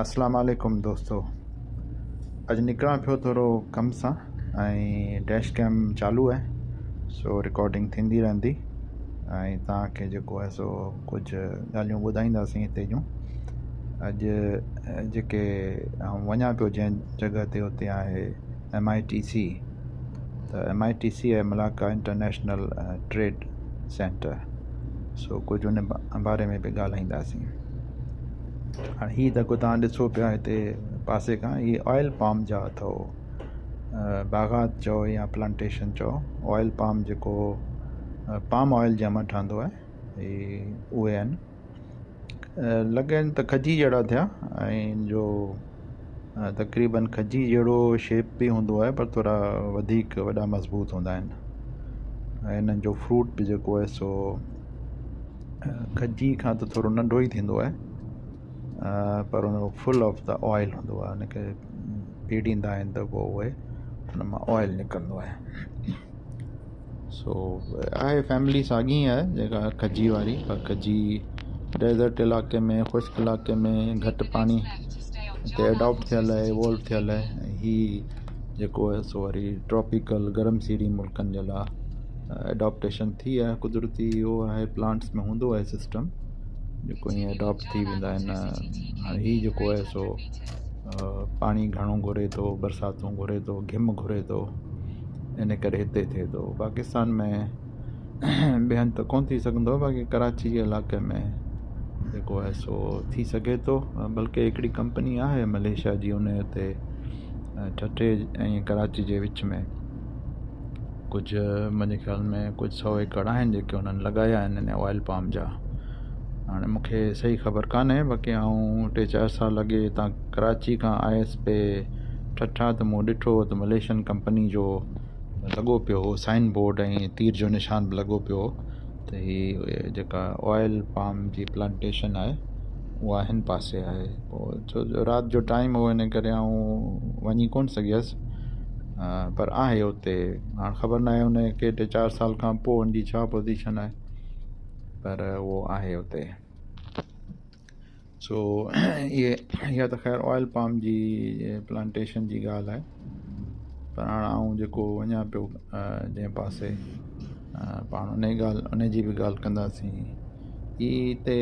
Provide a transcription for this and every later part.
اسلام عليڪم دوستو اڄ نڪران پيو ٿورو ڪم سان ۽ ڊيش ڪيم چالو آهي سو رڪارڊنگ ٿيندي رهندي ۽ توهان کي جيڪو آهي سو ڪجهه ڳالهيون ٻڌائينداسين هتي جون. اڄ جيڪي آئون وڃان پيو جنهن جڳهه تي اتي آهي ايم I ٽي سي ته ايم I ٽي سي آهي ملاڪا انٽرنيشنل ٽريڊ سينٽر سو ڪجهه ان باري ۾ به ڳالهائينداسين. هاڻي هي جيڪو توهان ڏسو پيا هتي پاسي کان هي آئل پام جا اٿو باغات چئو يا پلانٽيشن چئو آئل پام جيڪو پام آئل جنهن مان ٺهندو آهي هي اهي آهن لڳن ته کجي جهڙا ٿيا ۽ ان جو تقريبن کجي جهڙو شيپ به هوندو آهي پر ٿورا وڌيڪ وڏا مضبوط هوندا آهن ۽ انهن جو فروٽ به جيڪو آهي سو کجي کان ته ٿورو ننڍو ئي ٿيندو آهي پر ان جو فل آف the oil هوندو آهي ان کي پيڙيندا آهن ته پوءِ اهي ان مان آئل نڪرندو آهي سو آهي فيملي ساڳي آهي جيڪا کجي واري پر کجي ڊيزرٽ علائقي ۾ خشڪ علائقي ۾ گهٽ پاڻي تي اڊاپٽ ٿيل آهي ايوالو ٿيل آهي ۽ هي جيڪو آهي سو وري ٽراپيڪل گرم سيري ملڪن جي لاءِ اڊاپٽيشن ٿي آهي قدرتي اهو آهي پلانٽس ۾ هوندو آهي سسٽم جيڪو ائين اڊاپٽ ٿي ويندا آهن هاڻي هي جيڪو آهي سو پاڻي گهڻو گهري ٿو برساتون گهري ٿو گهم گهري ٿو ان ڪري هتي ٿئي ٿو پاڪستان ۾ ٻئي هنڌ ته ڪونه ٿي سگهندو باقي ڪراچي جي علائقي ۾ جيڪو آهي سو ٿي سگهي ٿو بلڪه هڪڙي ڪمپني آهي ملائيشيا جي ان هتي ٺٽي ۽ ڪراچي جي وچ ۾ ڪجهه منهنجي خيال ۾ ڪجهه سؤ ايڪڙ آهن جيڪي انهن لڳايا آهن ان آئل پام جا هاڻي مونکي صحيح خبر ڪانهي باقي آئون ٽي چار سال اڳي هتان ڪراچي کان آيس پئي ٺٽا ته مون ڏٺو ته ملائيشين ڪمپني جو لڳو پيو هو سائن بورڊ ۽ تير جو نشان به لڳو پيو هو ته هي جيڪا آئل پام جي پلانٽيشن آهي اها هن پاسي آهي پوءِ ڇو جو رات جو ٽائيم هو ان ڪري آئون وڃي ڪونه سگهيس پر آهي اتي هاڻي خبر ناهي ان کي ٽي چار سال کان پوءِ ان جي ڇا پوزيشن آهي پر اهو آهي اتي سو اهي اها ته خير آئل پام جي پلانٽيشن جي ڳالهه آهي پر هاڻي آئون جيڪو وڃان پيو جنهن پاسي پاڻ ان ڳالهه ان جي به ڳالهه ڪنداسين هي هتي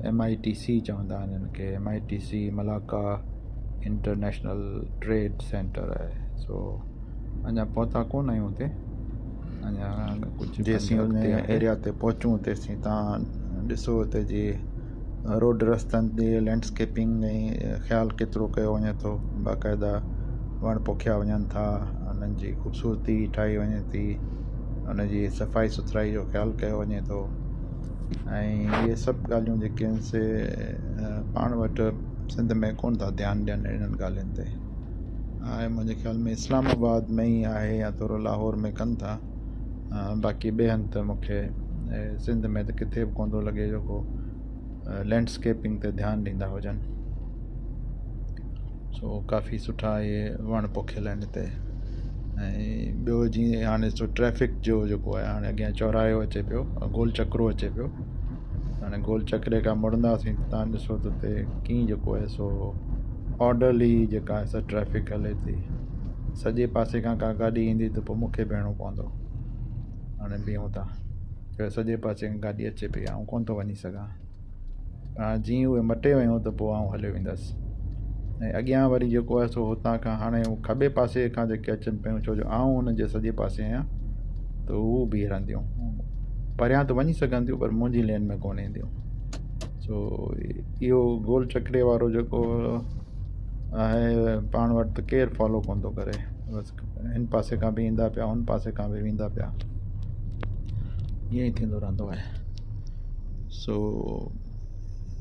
ايم I ٽي سي چوندا آهن هن کي M I T C Malacca international trade centre آهي سو اڃا پهتا ڪونه آهيون هتي اڃا ڪجهه جيسين ان ايريا تي پهچون تيسين توهان ڏسو هتي جي روڊ رستن تي لينڊسڪيپنگ ۽ خيال ڪيترو ڪيو وڃي ٿو باقاعده وڻ پوکيا وڃن ٿا انهن جي خوبصورتي ٺاهي وڃي ٿي ان جي صفائي سٿرائي جو خيال ڪيو وڃي ٿو ۽ اهي سڀ ڳالهيون جيڪي آهن سي پاڻ وٽ سنڌ ۾ ڪونه ٿا ڌيان ڏين انهن ڳالهين تي آهي منهنجي خيال ۾ اسلام آباد ۾ ئي آهي يا ٿورو لاهور ۾ ڪن ٿا باقي ٻئي هنڌ ته مونکي سنڌ ۾ ته ڪٿي به ڪونه ٿو لڳي جو ڪو لينڊسڪيپنگ تي ڌيان ڏيندا هجن سو ڪافي سٺا اهي وڻ پوکيل آهن هتي ۽ ٻيو جيئن هاڻي ڏسو ٽريفڪ جو جيڪو آهي هاڻي اڳيان چوراهو اچي پيو گول چڪرو اچي پيو هاڻي گول چڪري کان مڙنداسين ته توهان ڏسو ته هتي ڪيئن جيڪو آهي سو آرڊرلي جيڪا آهي سا ٽريفڪ هلي ٿي. سڄي پاسي کان ڪا گاڏي ايندي ته پوءِ مون کي بيهڻو پوندو. هاڻي بيهون ٿا. سڄي پاسي کان گاڏي اچي پئي آئون ڪونه ٿو وڃي سگهان. هاڻي جيئن اهي مٽي ويون ته پوءِ آئون هليو ويندس. ۽ اڳيان وري جيڪو آهي سو هتان کان هاڻي کٻي پاسي کان جيڪي اچن پيون ڇو جو آئون انهن جي سڄي پاسي آهيان ته هو بيهي رهنديون. پريان ته وڃي سگهن ٿيون پر منهنجي لين ۾ ڪونه اينديون. سو اهو گول چڪري وارو جيڪو آهي پاڻ وٽ ته ڪير فالو ڪونه ٿو ڪري بس هن پاسي کان به ايندا پيا هن پاسي کان به ويندا پيا ائين ئي ٿيندو رهندو آهي سو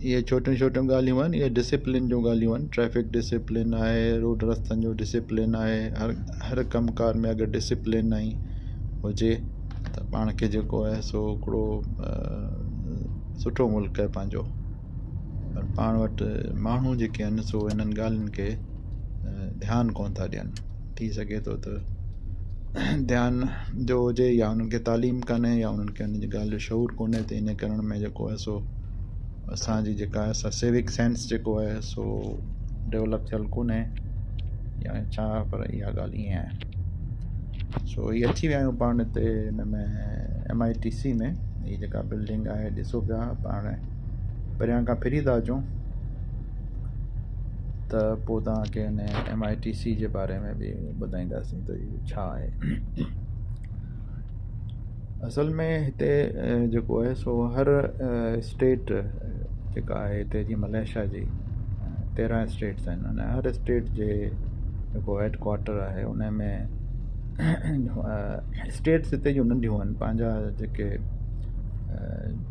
اهي ڇوٽيون ڇوٽيون ڳالهيون آهن اهي ڊسيپلين جون ڳالهيون آهن ٽريفڪ ڊسيپلين آهي روڊ رستن جو ڊسيپلين آهي هر هر ڪم ڪار ۾ اگر ڊسيپلين ۽ هجي ته پاڻ کي جيڪو آهي سو هڪڙو سٺو ملڪ آهي پنهنجو پر پاڻ وٽ ماڻهو جيڪي آهن سو انهن ڳالهين کي ڌيان ڪونه ٿا ڏين ٿي سگهي ٿو ته ڌيان جو هجي يا انهن کي تعليم ڪانهي يا انهن کي ان جي ڳالهه جو شعور ڪونهي ته ان ڪرڻ ۾ جيڪو آهي سو اسانجي جيڪا اسان سوڪ سينس جيڪو آهي سو ڊولپ ٿيل ڪونهي يا ڇا، پر اها ڳالهه ائين آهي. سو هي اچي ويا آهيون پاڻ هتي هن ۾ ايم I T سي ۾. هي جيڪا بلڊنگ آهي ڏسو پيا، پاڻ پريان کان ڦري ٿا اچون ته پوءِ توهان کي هن ايم I T سي جي باري ۾ به ٻڌائينداسين ته اهو ڇا آهي اصل ۾. هتي جيڪو آهي سو هر اسٽيٽ جيڪا آهي هتي، جيئن ملائيشيا جي 13 اسٽيٽس آهن، ان هر اسٽيٽ جي جيڪو هيڊ ڪوارٽر آهي ان ۾، اسٽيٽس هتي جون ننڍيون آهن، پنهنجا جيڪي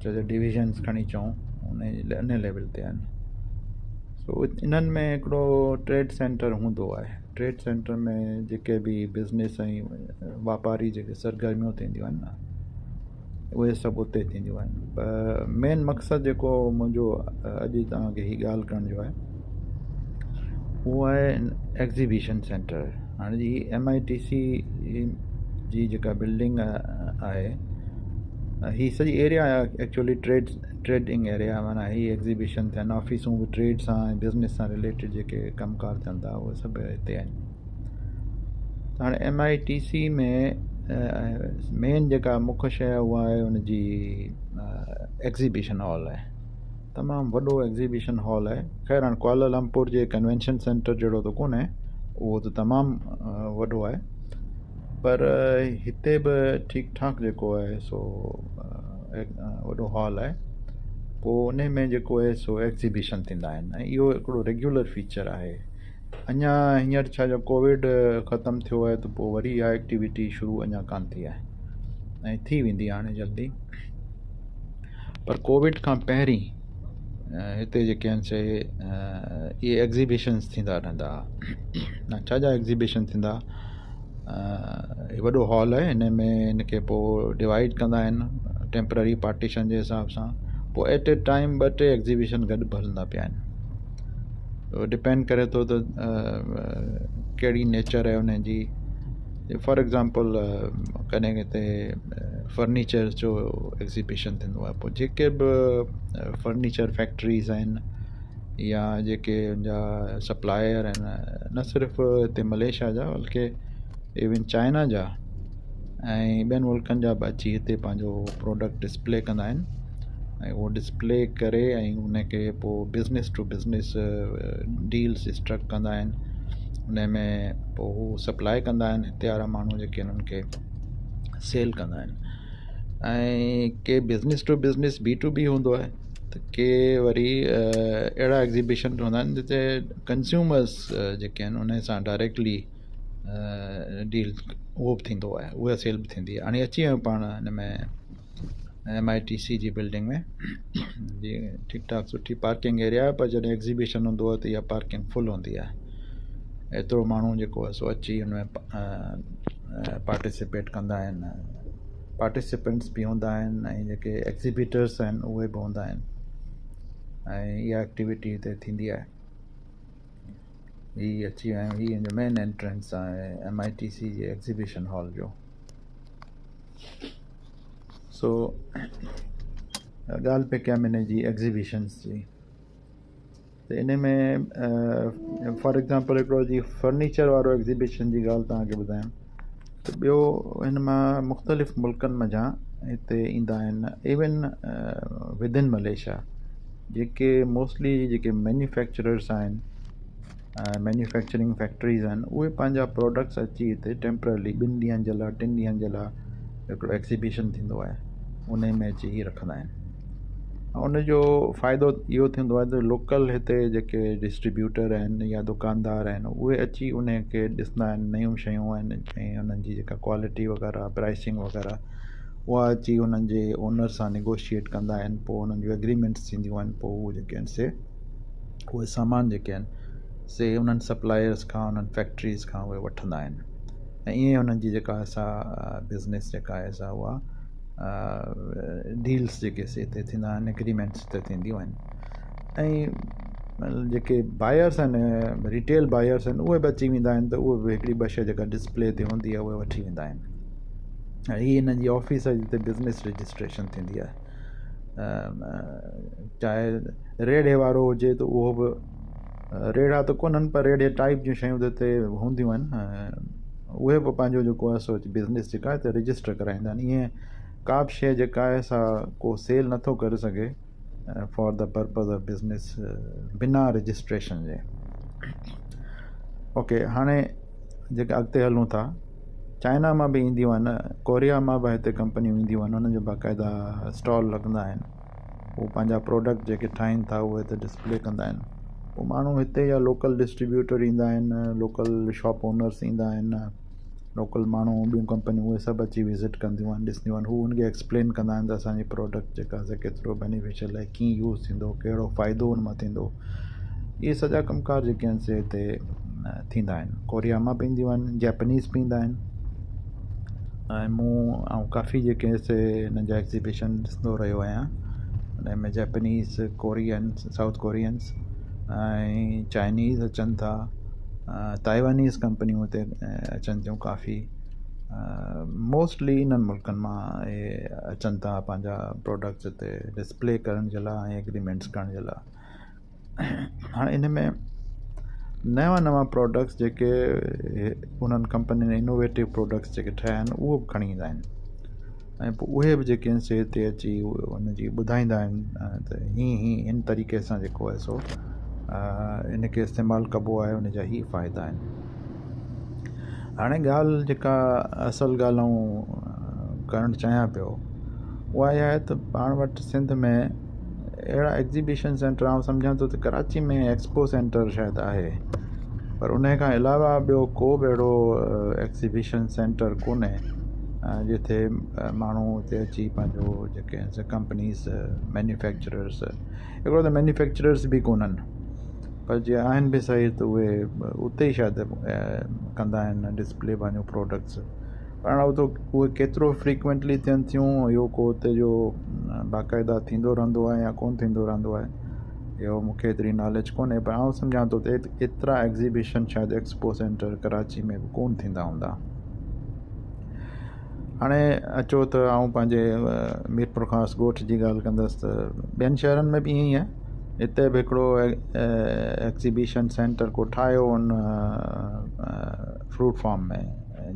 چئجي ڊويزنس کڻي چئون، ان ليول تي آهن. سو انهن ۾ هڪڙو ٽريڊ سينٽر هوندو آهي. ٽريڊ سينٽر ۾ جيڪي به بزنس ۽ واپاري جيڪي سرگرميون ٿينديون آهن نه، اهي سڀ اتي ٿينديون آهن. پر مين مقصد جيڪو منهنجو اڄ توهان کي هي ڳالهه ڪرڻ جو آهي، اهو آهي ايگزيبيشن سينٽر. هاڻي جي ايم I T سي جي جيڪا بلڊنگ آهي، هي سڄي ايريا ايڪچولي ٽريڊنگ ايريا، معنيٰ هي ايگزيبيشن ٿين، آفيسون به ٽريڊ سان ۽ بزنس سان رليٽيڊ جيڪي ڪم ڪار ٿين ٿا، اهي سڀ هتي آهن. هاڻي ايم I T سي ۾ مين جيڪا مک شيءِ آهي، اها آهي ان جي ايگزيبيشن هال آهي. تمام وڏو ايگزيبيشن هال آهي. خير، هاڻي ڪوالالمپور جي ڪنوينشن سينٽر جهڙو ته ڪونهي، اهو ته تمام وڏو آهي، پر هتي به ٺيڪ ٺاڪ جيڪو آهي سو وڏو هال آهي. پوءِ ان ۾ جيڪو آهي سو ايگزيبيشن ٿيندا آهن ۽ اهو هڪڙو ريگيولر فيچر آهي. اڃا هينئر ڇا جو ڪووڊ ختم ٿيو آهي ته پوءِ وري اها ايڪٽيوٽي شروع اڃا ڪانه ٿي آهي ۽ ٿي ويندي هاڻي جلدي، پر ڪووڊ کان پهرين هتي جيڪي آهن سي اهي ايگزيبيشنس ٿيندا رهندا هئا. ڇا جا ايگزيبيشن ٿيندا؟ هي وڏو هال آهي، هن ۾ هن کي پوءِ ڊوائيڊ ڪندا آهن ٽيمپرري پارٽيشن جي حساب سان. پوءِ ايٽ اي ٽائيم ٻه ٽي ايگزيبيشن گڏ به هلندا پيا آهن. ڊپينڊ ڪري ٿو ته ڪهڙي نيچر آهي ان جي. فار ايگزامپل، ڪڏهن ڪٿي فرنيچر جو ايگزيبيشن ٿيندو آهي، پوءِ جيڪي به فرنيچر فيڪٽريز آهن يا جيڪي ان جا سپلائر آهن، نه صرف هتي ملائيشيا جا بلڪه ايون چائنا جا ۽ ٻين ملڪن جا به اچي هتي پنهنجو پراڊڪٽ ڊسپلي ڪندا آهن ۽ اهو ڊسپلي ڪري ۽ ان کي پوءِ بزنس ٽو بزنس ڊيلز اسٽرڪ ڪندا آهن. ان ۾ پوءِ هو سپلاءِ ڪندا آهن، هتي وارا ماڻهو جيڪي انهن کي سيل ڪندا آهن. ۽ ڪي business to business, B to B هوندو آهي، ته ڪي وري اهڙا ايگزيبيشن هوندا آهن جتي ڪنزيومرس جيڪي آهن، ان سان ڊائريڪٽلي ڊيل اهو به ٿيندو آهي، اها سيل به ٿيندي آهي. هاڻي اچي ويو پاڻ هن ۾ ايم I T سي جي بلڊنگ ۾. جيئن ٺيڪ ٺاڪ سٺي پارڪنگ ايريا آهي، پر جڏهن ايگزيبيشن هوندو آهي ته اها پارڪنگ فل هوندي آهي. ايترو ماڻهو جيڪو آهي سو اچي هن ۾ پارٽيسپيٽ ڪندا آهن. پارٽيسپينٽس به هوندا آهن ۽ جيڪي ايگزيبيٽرس آهن، اهي به هوندا آهن ۽ اها ايڪٽيوٽي هتي ٿيندي آهي. هي اچي ويا آهيون. هي هن جو مين انٽرنس آهي ايم I T سي جي ايگزيبيشن هال جو. سو ڳالهه پئي ڪيم هن جي ايگزيبيشنس جي، ته ان ۾ فار ايگزامپل هڪڙو جيئن فرنيچر وارو ايگزيبيشن جي ڳالهه توهان کي ٻڌايان، ته ٻيو هن مان مختلف ملڪن منجهان هتي ايندا آهن. ايون ودن ملائيشيا جيڪي موسٽلي جيڪي مينوفيڪچررس آهن، مينوفيڪچرنگ فيڪٽريز آهن، اهي پنهنجا پراڊڪٽس اچي هتي ٽيمپررلي 2 ڏينهن جي لاءِ، 3 ڏينهن جي لاءِ هڪڙو ايگزيبيشن ٿيندو آهي، ان ۾ اچي ئي رکندا آهن. ان جو فائدو اهو ٿيندو آهي ته لوڪل هتي جيڪي ڊسٽريبيوٽر آهن يا دڪاندار آهن، اهي اچي ان کي ڏسندا آهن، نيون شيون آهن ۽ انهن جي جيڪا ڪوالٽي وغيره، پرائسنگ وغيره، اها اچي انهن جي اونر سان نيگوشيئيٽ ڪندا آهن. پوءِ انهن جون ايگريمينٽس ٿينديون آهن. پوءِ اهي جيڪي آهن سي اهي سامان جيڪي آهن سي انهن سپلائرس کان، انهن فيڪٽريز کان اهي وٺندا آهن ۽ ائين انهن جي جيڪا سا بزنس جيڪا آهي سا اها ڊيلس جيڪي سي هتي ٿيندا آهن، ايگريمينٽس هتي ٿينديون آهن. ۽ جيڪي بائرس آهن، ريٽيل بائرس آهن، اهي به اچي ويندا آهن ته اهي به هڪڙي ٻه شيءِ جيڪا ڊسپلي تي هوندي آهي، اهي وٺي ويندا آهن. ۽ هي هنن جي آفيس آهي جتي بزنس رجسٽريشن ٿيندي آهي. چاهي ريڙهي وارو هجي ته اهو به ريڙها ته ڪونهن پر ريڙهي ٽائيپ جون شيون ته هتي هونديون آهن اهي به پنهنجو جيڪو آهي سو بزنس جيڪا هتي رجسٽر ڪرائيندا آهن. ائين ڪا به شيءِ جيڪا آهي سا ڪو سيل نٿو ڪري سگهي for the purpose of business بنا رجسٽريشن جي. اوڪي هاڻي جيڪا اڳتي هلون ٿا، چائنا مان به اينديون آهن، ڪوريا مان به هتي ڪمپنيون اينديون آهن، انهن جو باقاعده اسٽال لڳندا آهن، هو پنهنجا پراڊڪٽ جيڪي ٺاهين ٿا اهي هتي ڊسپلي ڪندا آهن. پوءِ ماڻهو هتي جا لوڪل ڊسٽريبيوٽر ايندا آهن، لوڪل شاپ اونرس ايندا آهن، لوڪل ماڻهو ٻيون ڪمپنيون اهي سڀ اچي وزٽ ڪنديون آهن، ڏسنديون آهن. هو ان کي ايڪسپلين ڪندا آهن ته اسانجي پراڊڪٽ جيڪا سا ڪيترو بينيفيشل آهي، ڪيئن يوز ٿيندو، ڪهڙو فائدو ان مان ٿيندو. اهي سڄا ڪم ڪار جيڪي آهن سي هتي ٿيندا آهن. ڪوريا مان به اينديون آهن، جيپنيز به ايندا آهن ۽ مون ۽ ڪافي جيڪي سي هنن جا ايگزيبيشن ڏسندو رهيو آهيان. ان ۾ جيپنيز، ڪورين، سائوٿ ڪورينس ۽ چائنيز اچن ٿا، تائيوانيز ڪمپنيون هتي اچن ٿيون ڪافي. موسٽلي انهن ملڪن مان اهي اچن ٿا پنهنجا پراڊڪٽس هتي ڊسپلي ڪرڻ جي لاءِ ۽ ايگريمينٽس ڪرڻ جي لاءِ. هاڻي ان ۾ نوان نوان پراڊڪٽس جيڪي انهن ڪمپنين انوويٽو پراڊڪٽس جيڪي ٺهيا آهن اهو به کڻي ايندا آهن ۽ پوءِ اهي به جيڪي آهن سي هتي اچي ان جي ٻڌائيندا آهن ته هيئن هيئن هن طريقي سان جيڪو آهي سو ان کي استعمال ڪبو آهي، ان جا هي فائدا آهن. هاڻي ڳالهه جيڪا اصل ڳالهه آئون ڪرڻ چاهيان پيو اها اها آهي ته پاڻ وٽ سنڌ ۾ اهڙا ايگزيبيشن سينٽر آئون سمجهان ٿو ته ڪراچي ۾ ايڪسپو سينٽر شايد آهي، پر ان کان علاوه ٻيو ڪو به اهڙو ايگزيبيشن سينٽر ڪونهي جتي ماڻهو اتي اچي پنهنجو جيڪي آهن سي ڪمپنيز مينوفيڪچررس، هڪڙو ته مينوفيڪچررس به ڪونهن، پر جي آهن به صحيح ته اهي اتي ئي شايد ڪندا آهن ڊسپلي پنهنجو پراڊڪٽس. پر هاڻي اتو اهي ڪيترو فريڪوينٽلي ٿين ٿيون اهو ڪو اتي جو باقاعده ٿيندو رهندو آهي يا ڪونه ٿيندو رهندو آهي اهو مون کي ايتري ناليج ڪونهي، پر آئون سمجهان ٿو ته ايترا ايگزيبيشن شايد ايڪسپو سينٽر ڪراچي ۾ به ڪونه ٿيندا هوندا. هاڻي اچو ته آئون پنهنجي ميرپور خاص ڳوٺ جي ڳالهه ڪندس ته ٻين شهرن ۾ به ائين ئي آهي. هتي به هڪڙو ايگزيبيشن سينٽر ڪو ٺاهيو ان فروٽ فارم ۾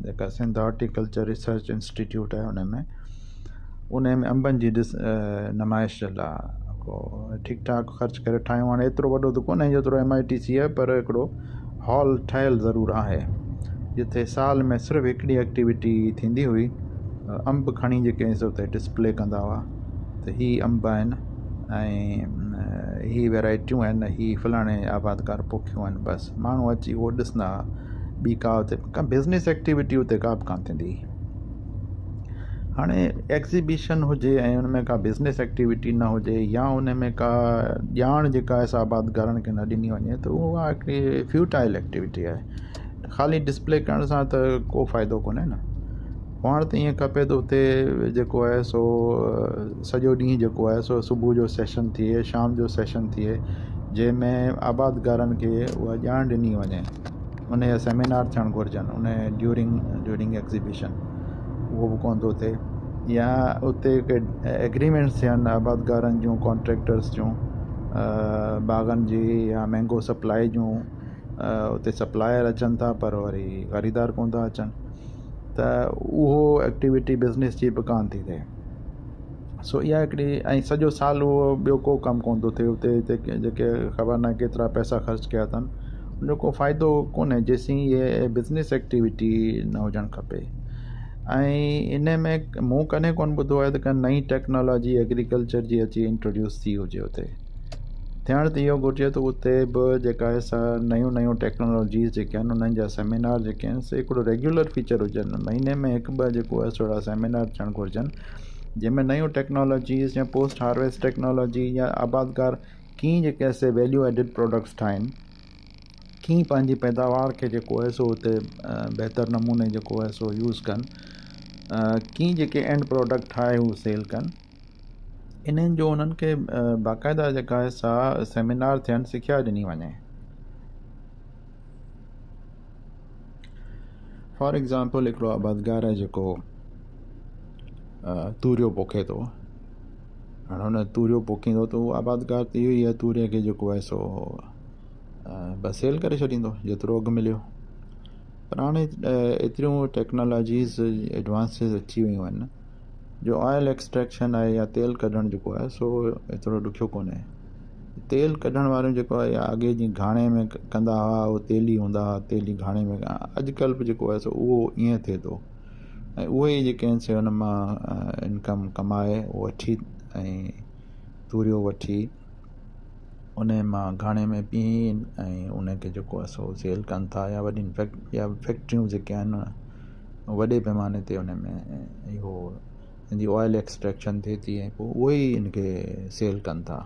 جيڪا سنڌ هارٽيڪلچر ريسرچ انسٽيٽيوٽ آهي ان ۾ ان ۾ انبن جي ڏس نمائش جي لاءِ ڪو ٺيڪ ٺاڪ خرچ ڪري ٺاهيو. هاڻي ايترو وڏو ته ڪونهي جيترو ايم I T C آهي، پر هڪڙو هال ٺهيل ضرور آهي جتي سال ۾ صرف هڪڙي ايڪٽيوٽي ٿيندي هئي، انب کڻي جيڪي آهن سو اتي ڊسپلي ڪندا هئا ته هي انب آهن ۽ هي ويرائٽيون آهن، هي فلاڻي آبادگار پوکيون آهن، بس ماڻهو اچي اهو ڏسندا هئا. ٻي ڪا اتي ڪا بزنس ايڪٽيوٽي اتي ڪا به ڪانه ٿيندي هئي. هاڻي ايگزيبيشن هجي ۽ ان ۾ ڪا بزنس ايڪٽيوٽي نه هجي يا ان ۾ ڪا ڄاڻ جيڪا آهي سا آبادگارن کي نه ڏني وڃي ته اها هڪڙي فيوٽائل ايڪٽيوٽي آهي. خالي ڊسپلي ڪرڻ سان ته ڪو فائدو ڪونهي نه. هئڻ ته ائين کپي ته اتي جيڪو آهي سو سڄو ڏينهن جيڪو آهي سو صبح جو سيشن ٿئي، شام جو سيشن ٿئي، جنهن ۾ آبادگارن کي اها ڄاڻ ڏني وڃي، ان جا سيمينار ٿيڻ گهرجن ان ڊيورنگ ڊيورنگ ايگزيبيشن، اهو به ڪونه ٿو ٿئي. يا اتي ڪي ايگريمينٽس ٿين آبادگارن جون، ڪانٽريڪٽرس جون، باغن جي يا مينگو سپلائي جون، اتي سپلائر اچن ٿا پر وري خريدار ڪونه ٿا اچن، ته اهو ايڪٽيوٽي بزنس جي به ڪانه ٿي ٿئي. سو اها هڪڙي ۽ سڄو سال اهو ٻيو ڪو ڪم ڪونه ٿو ٿئي اتي. هتي جيڪي خبر ناهي ڪيترا پئسا خرچ ڪيا اٿن، ان جو ڪو فائدو ڪونهي جيسين اهي بزنس ايڪٽيوٽي نه هجڻ کپي. ۽ ان ۾ مون ڪڏهن ڪونه ٻڌو آهي ته ڪا نئين ٽيڪنالاجي ايگريڪلچر جي اچي انٽروڊيوس ٿي هجي اتي. ٿيڻ ته اهو گهرجي ته اتي به جيڪا آهي سا نيون نيون ٽيڪنالاجيز جيڪي آهن انهن جا سيمينار جيڪي آهن سي هڪڙو ريگيولر فيچر هجن، مهيني ۾ هڪ ٻه جيڪو آهي سو اهڙا سيمينار ٿيڻ گهرجن جنهن ۾ نيون ٽيڪنالاجيز يا پوسٽ هارويسٽ ٽيڪنالاجي يا آبادگار ڪيئن جيڪي آهي سي ويليو ايڊڊ پراڊڪٽس ٺاهين، ڪيئن پنهنجي پيداوار کي جيڪو آهي سو اتي بهتر نموني جيڪو آهي سو يوز ڪن، ڪيئن جيڪي اينڊ پراڊڪٽ ٺاهي هو سيل ڪن، انهن جو انهن کي باقاعده جيڪا آهي سا سيمينار ٿين، سکيا ڏني وڃي. فار ايگزامپل هڪڙو آبادگار آهي جيڪو توريو پوکي ٿو، هاڻي هن توريو پوکيندو ته اهو آبادگار ته اهو ئي آهي توري کي جيڪو آهي سو بس سيل ڪري ڇڏيندو جيترو اگهه مليو. پر هاڻي ايتريون ٽيڪنالاجيز ايڊوانسز اچي ويون آهن جو آئل ايڪسٽريڪشن آهي يا تيل ڪڍڻ جيڪو آهي سو ايترو ڏکيو ڪونهي. تيل ڪڍڻ وارو جيڪو آهي يا اڳي جيئن گهاڻي ۾ ڪندا هئا اهو تيلي هوندا هئا تيلي گهاڻي ۾ اڄڪلهه به جيڪو آهي سو اهو ائين ٿئي ٿو ۽ اهي ئي جيڪي آهن سي ان مان انڪم ڪمائي وٺي ۽ توريو وٺي ان مان گهاڻي ۾ پيهي ۽ ان کي جيڪو آهي سو سيل ڪن ٿا يا وڏين يا فيڪٽريون جيڪي آهن وڏي پيماني تي ان ۾ اهو ان جي آئل ايڪسٽريڪشن ٿئي ٿي ۽ پوءِ اهي ئي ان کي سيل ڪن ٿا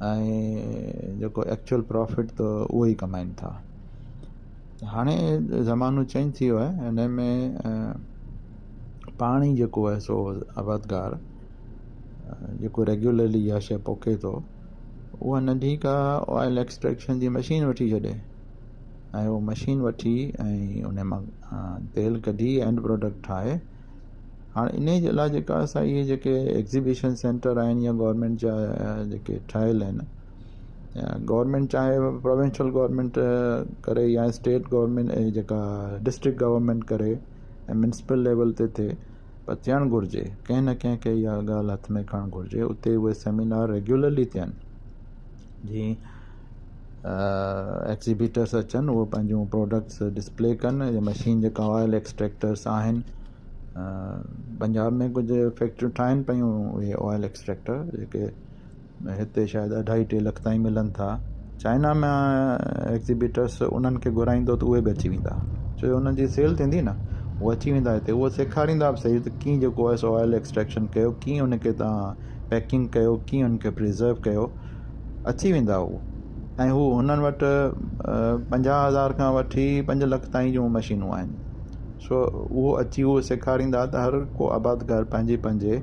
۽ جيڪو ايڪچوئل پرافٽ ته اهو ئي ڪمائين ٿا. هاڻي زمانو چينج ٿي ويو آهي هن ۾ پاڻ ئي جيڪو آهي سو آبادگار جيڪو ريگيولرلي اها شيءِ پوکي ٿو اها ننڍي ڪا آئل ايڪسٽريڪشن جي مشين وٺي ڇڏي ۽ اها مشين وٺي ۽ ان مان تيل ڪڍي اينڊ پراڊڪٽ ٺاهي. هاڻي ان جي لاءِ جيڪا اسان اهي جيڪي ايگزيبيشن سينٽر آهن يا گورنمينٽ جا جيڪي ٺهيل آهن يا گورنمينٽ چاهي پروونشل گورنمينٽ ڪري يا اسٽيٽ گورنمينٽ جيڪا ڊسٽرڪٽ گورنمينٽ ڪري ۽ ميونسپل ليول تي ٿئي پر ٿيڻ گهرجي ڪنهن نه ڪنهن کي اها ڳالهه هٿ ۾ کڻڻ گهرجي اتي اهي سيمينار ريگيولرلي ٿين جيئن ايگزيبيٽرس اچن اهي پنهنجون پراڊڪٽس ڊسپلي ڪن يا مشين جيڪا آئل ايڪسٽريڪٽرس آهن پنجاب ۾ ڪجهه فيڪٽريون ٺاهين پيون اهي آئل ايڪسٽريڪٽر جيڪي هتي شايد اڍائي ٽي لک تائين ملن ٿا. چائنا مان ايگزيبيٽرس انهن کي گهرائيندو ته اهي به اچي ويندا ڇو جو انهن جي سيل ٿيندي نه اهي اچي ويندا هتي اهي سيکاريندا به صحيح ته ڪيئن جيڪو آهي سو آئل ايڪسٽريڪشن ڪيو ڪيئن ان کي توهان پيڪنگ ڪيو ڪيئن ان کي پريزرو ڪيو اچي ويندا هو ۽ هو هنن وٽ 50,000 کان وٺي 5 لک تائين جون مشينون آهن. سو اهو اچي اهو سيکاريندا ته هر ڪو آبادگار پنهنجي پنهنجي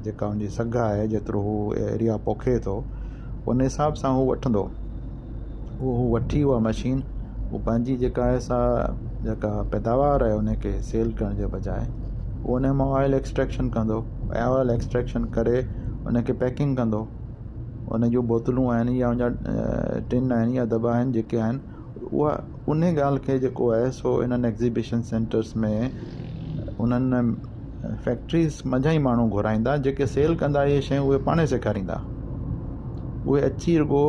جيڪا ان جي سگهه آهي جيترو هو ايريا پوکي ٿو ان حساب سان هو وٺندو اهو هو وٺي اها مشين هو پنهنجي جيڪا آهي سا جيڪا پيداوار آهي ان کي سيل ڪرڻ جي بجاءِ هو ان مان آئل ايڪسٽريڪشن ڪندو ۽ آئل ايڪسٽريڪشن ڪري ان کي پيڪنگ ڪندو ان جون بوتلون آهن يا ان جا ٽن آهن يا دٻا آهن جيڪي آهن اها ان ڳالهه کي جيڪو آهي سو انهن ايگزيبيشن سينٽرس ۾ انهن فيڪٽريز منجهان ئي ماڻهو گهرائيندا جيڪي سيل ڪندا اهي شيون اهي پاڻ سيکاريندا اهي اچي رڳو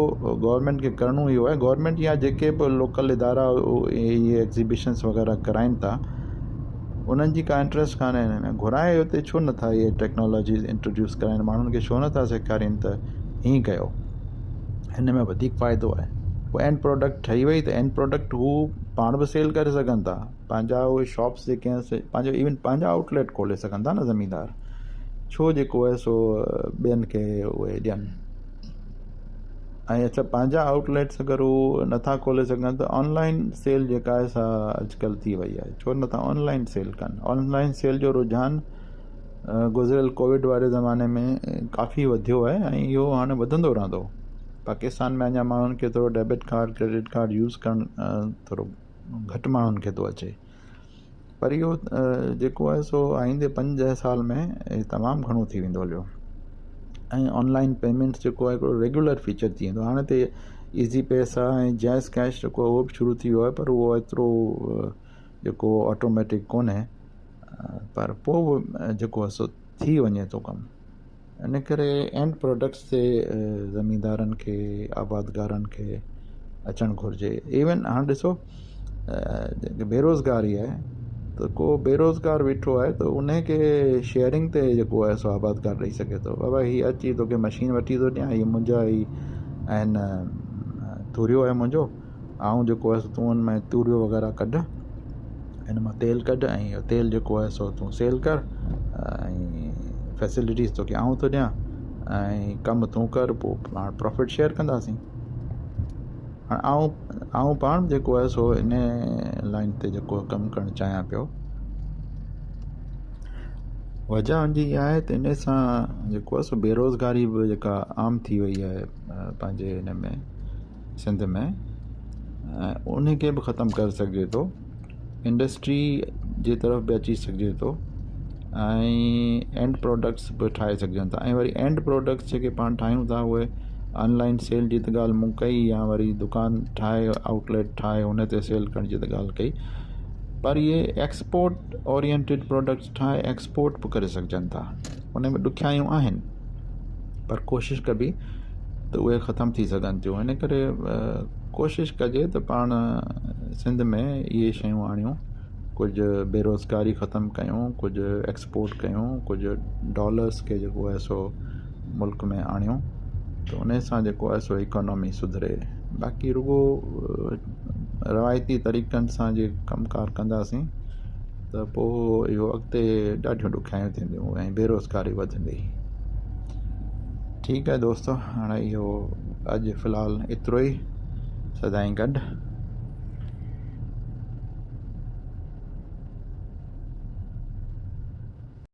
گورنمينٽ کي ڪرڻو اهو آهي گورنمينٽ يا جيڪي به لوڪل ادارا اهي ايگزيبيشنس وغيره ڪرائين ٿا انهن جي ڪا انٽرسٽ ڪانهي هن ۾ گهرائي اتي ڇو نٿا اهي ٽيڪنالاجي انٽروڊيوس ڪرائين ماڻهن کي ڇو نٿا سيکارين ته هيئن ڪيو هن ۾ وڌيڪ فائدو آهي پوءِ اينڊ پراڊڪٽ ٺهي وئي ته اينڊ پراڊڪٽ هو پاڻ به سيل ڪري سگهن ٿا پنهنجا اهي شاپس جيڪي آهن سي پنهنجو ايون پنهنجا آئوٽ ليٽ کولي سگهن ٿا نه زميندار ڇو جيڪو آهي سو ٻين کي اهي ڏين ۽ اڇا پنهنجا آئوٽ ليٽس اگر هو نٿا کولي سگهن ته آنلائن سيل جيڪا آهي سا اڄڪلهه ٿي وئي آهي ڇو نٿا آنلائن سيل ڪن آنلائن سيل جو رجحان گذريل ڪووڊ واري زماني ۾ ڪافي وڌيو آهي ۽ اهو هاڻي وڌندو رهندو. پاڪستان ۾ اڃا ماڻهن کي ٿورو debit card credit card use ڪرڻ ٿورو گهٽ ماڻهن کي ٿو اچي پر اهو جيڪو آهي سو آئيندي 5 سال ۾ تمام گهڻو ٿي ويندو هليو ۽ آنلائن پيمينٽس جيڪو آهي هڪڙو ريگيولر فيچر ٿي ويندو. هاڻي ته ايزي پئسا ۽ جيز ڪيش جيڪو آهي اهو به شروع ٿي ويو آهي پر اهو ايترو جيڪو آٽوميٽڪ ڪونهي پر پوءِ به جيڪو آهي سو ٿي وڃي ٿو ڪم. ان ڪري اينڊ پراڊڪٽس تي زميندارن کي آبادگارن کي اچڻ گهرجي. ايون هاڻي ڏسو بيروزگاري آهي ته ڪو بيروزگار ويٺو آهي ته ان کي شيئرنگ تي جيڪو آهي سو آبادگار ڏيئي سگهي ٿو بابا هي اچي توکي مشين وٺي ٿو ڏيان هي منهنجا ئي آهن توريو آهي منهنجو آئون جيڪو آهي تون ان ۾ توريو وغيره ڪڍ هن مان تيل ڪڍ ۽ اهو تيل جيڪو آهي سو تون سيل ڪر ۽ فيسلٽيز توکي آئون ٿو ڏيان ۽ ڪم تون ڪر پوءِ پاڻ پرافٽ شيئر ڪنداسين. هاڻي آئون پاڻ جيڪو آهي سو ان لائن تي جيڪو ڪم ڪرڻ چاهيان پيو. وجهه ان جي اها آهي ته ان سان جيڪو آهي سو بيروزگاري به جيڪا عام ٿي وئي آهي پنهنجي هن ۾ سنڌ ۾ ان کي به ختم ڪري سگهجي ٿو انڊسٽري جي طرف به اچي سگهجي ٿو. ۽ اينڊ پراڊڪٽس به ٺاهي سگهجن ٿا ۽ وري اينڊ پراڊڪٽس جيڪي پاڻ ٺاهيون ٿا اهي آنلائن سيل جي ته ڳالهه مون ڪئي يا وري دڪان ٺاهي آئوٽ ليٽ ٺاهي ان تي سيل ڪرڻ جي ته ڳالهه ڪئي پر اهي ايڪسپورٽ اورينٽيڊ پراڊڪٽس ٺاهي ايڪسپورٽ به ڪري سگهجن ٿا ان ۾ ڏکيائيون آهن پر ڪوشش ڪبي ته اهي ختم ٿي سگهن ٿيون ان ڪري ڪوشش ڪجي ته پاڻ سنڌ ۾ اهي شيون آڻيون ڪجهه بيروزگاري ختم ڪيون ڪجهه ايڪسپورٽ ڪيون ڪجهه ڊالرس کي جيڪو آهي سو ملڪ ۾ آڻيون ته ان سان جيڪو آهي سو اڪانامي سڌري باقي رڳو روايتي طريقن سان جي ڪم ڪار ڪنداسين ته پوءِ اهو اڳتي ڏاڍيون ڏکيائيون ٿينديون ۽ بيروزگاري وڌندي. ٺيڪ آهي دوستو هاڻي اهو اڄ في الحال ايترو ئي سدائين گڏ.